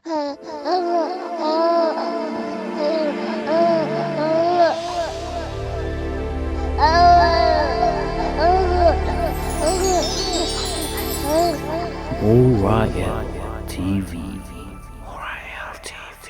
Orion T V. Orion T V.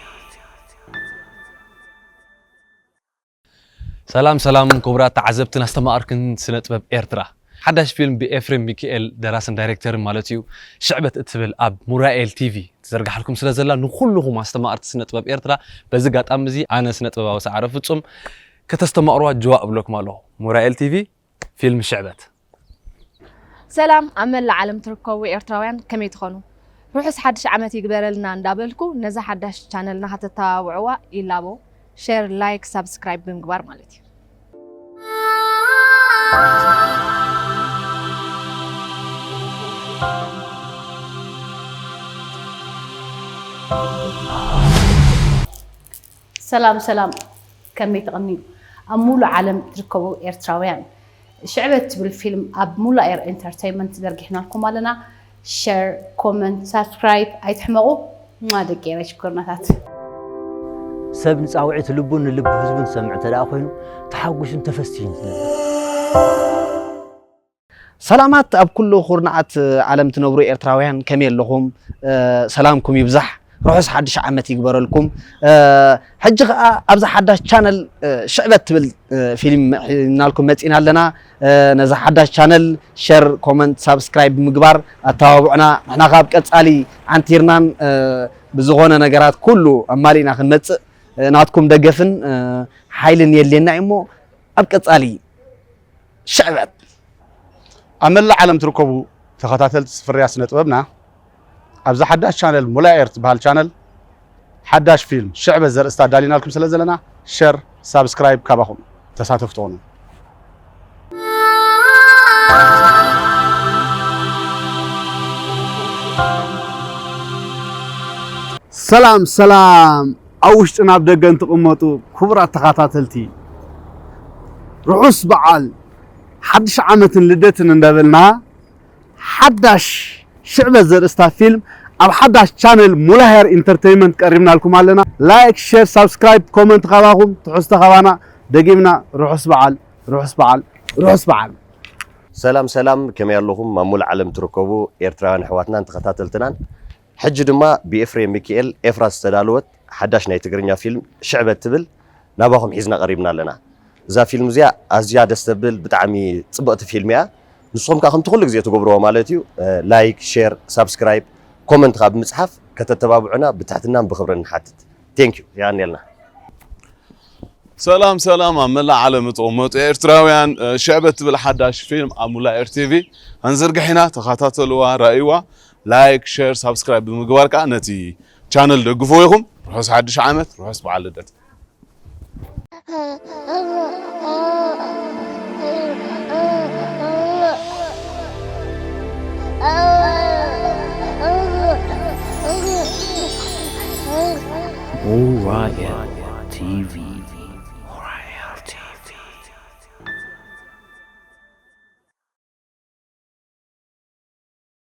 ሰላም ሰላም ክቡራት ተዓዘብትን ኣስተማቐርትን ስነ ጥበብ ኤርትራ። ሓዳሽ ፊልም ብኤፍሬም ሚካኤል ደራስን ዳይሬክተርን ማለት እዩ፣ ሽዕበት እትብል ኣብ ሙራኤል ቲቪ ትዘርግሓልኩም ስለ ዘላ ንኹልኹም ኣስተማቐርቲ ስነ ጥበብ ኤርትራ በዚ ኣጋጣሚ እዚ ኣነ ስነ ጥበባዊ ሰዓረ ፍጹም ከተስተማቕርዋ ጅዋ እብለኩም ኣለኹ። ሙራኤል ቲቪ ፊልም ሽዕበት። ሰላም ኣብ መላእ ዓለም ትርከቡ ኤርትራውያን ከመይ ትኾኑ? ርሑስ ሓድሽ ዓመት ይግበረልና እንዳበልኩ ነዛ ሓዳሽ ቻነልና ከተተባብዕዋ ይላቦ። ሼር፣ ላይክ፣ ሳብስክራይብ ብምግባር ማለት እዩ። ሰላም ሰላም፣ ከመይ ትቕንዩ? ኣብ ሙሉእ ዓለም ትርከቡ ኤርትራውያን ሽዕበት ትብል ፊልም ኣብ ሙላኤር ኢንተርተይመንት ዘርጊሕናልኩም ኣለና። ሸር፣ ኮመንት፣ ሳብስክራይብ ኣይትሕመቑ። ማ ደቂ ኤረይ ሽኮርናታት። ሰብ ንጻውዒት ልቡን ንልቢ ህዝቡን ዝሰምዕ እንተ ደኣ ኮይኑ ተሓጒሱን ተፈሲሁን እዩ ዝነብር። ሰላማት ኣብ ኩሉ ኩርናዓት ዓለም ትነብሩ ኤርትራውያን ከመይ ኣለኹም? ሰላምኩም ይብዛሕ። ርሑስ ሓድሽ ዓመት ይግበረልኩም። ሕጂ ኸኣ ኣብዛ ሓዳሽ ቻነል ሽዕበት ትብል ፊልም ሒዝናልኩም መጺና ኣለና። ነዛ ሓዳሽ ቻነል ሸር፣ ኮመንት፣ ሳብስክራይብ ብምግባር ኣተባብዑና። ንሕና ካብ ቀጻሊ ዓንቲርናን ብዝኾነ ነገራት ኩሉ ኣማሊእና ክንመጽእ ናትኩም ደገፍን ሓይልን የድልየና እዩ እሞ ኣብ ቀጻሊ ሽዕበት። ኣብ መላእ ዓለም ትርከቡ ተኸታተልቲ ፍርያት ስነ ጥበብና ኣብዛ ሓዳሽ ቻነል ሙላ ኤር ትበሃል ቻነል ሓዳሽ ፊልም ሽዕበት ዘርእስታ ኣዳሊናልኩም ስለ ዘለና ሸር ሳብስክራይብ ካባኹም ተሳተፍቲ ኾኑ። ሰላም ሰላም ኣብ ውሽጥን ኣብ ደገን ትቕመጡ ክቡራት ተኸታተልቲ ርሑስ በዓል ሓድሽ ዓመትን ልደትን እንዳበልና ሓዳሽ ሽዕበት ዘርእስታ ፊልም ኣብ ሓዳሽ ቻነል ሙላሄር ኢንተርተይመንት ቀሪብናልኩም ኣለና። ላይክ፣ ሼር፣ ሳብስክራይብ፣ ኮመንት ካባኹም ትሕዝቶ ካባና ደጊምና ርሑስ በዓል ርሑስ በዓል ርሑስ በዓል። ሰላም ሰላም ከመይ ኣለኹም ኣብ ሙሉእ ዓለም ትርከቡ ኤርትራውያን ኣሕዋትናን ተኸታተልትናን። ሕጂ ድማ ብኤፍሬም ሚኪኤል ኤፍራስ ዝተዳለወት ሓዳሽ ናይ ትግርኛ ፊልም ሽዕበት ትብል ናባኹም ሒዝና ቀሪብና ኣለና። እዛ ፊልም እዚኣ ኣዝያ ደስ ተብል ብጣዕሚ ጽብቕቲ ፊልም እያ። ንስኹም ከኣ ከምቲ ኩሉ ግዜ ትገብርዎ ማለት እዩ ላይክ፣ ሼር፣ ሳብስክራይብ፣ ኮመንት ከኣ ብምጽሓፍ ከተተባብዑና ብትሕትናን ብኽብርን ንሓትት። ቴንክ ዩ። የቐንየልና። ሰላም ሰላም ኣብ መላእ ዓለም እትቕመጡ ኤርትራውያን ሽዕበት ትብል ሓዳሽ ፊልም ኣብ ሙላ ኤር ቲቪ ኣንዝርግሕ ኢና። ተኸታተልዋ፣ ራእይዋ። ላይክ፣ ሸር፣ ሳብስክራይብ ብምግባር ከዓ ነቲ ቻነል ደግፎ ኢኹም። ርሑስ ሓድሽ ዓመት፣ ርሑስ በዓል ልደት። Orion T V.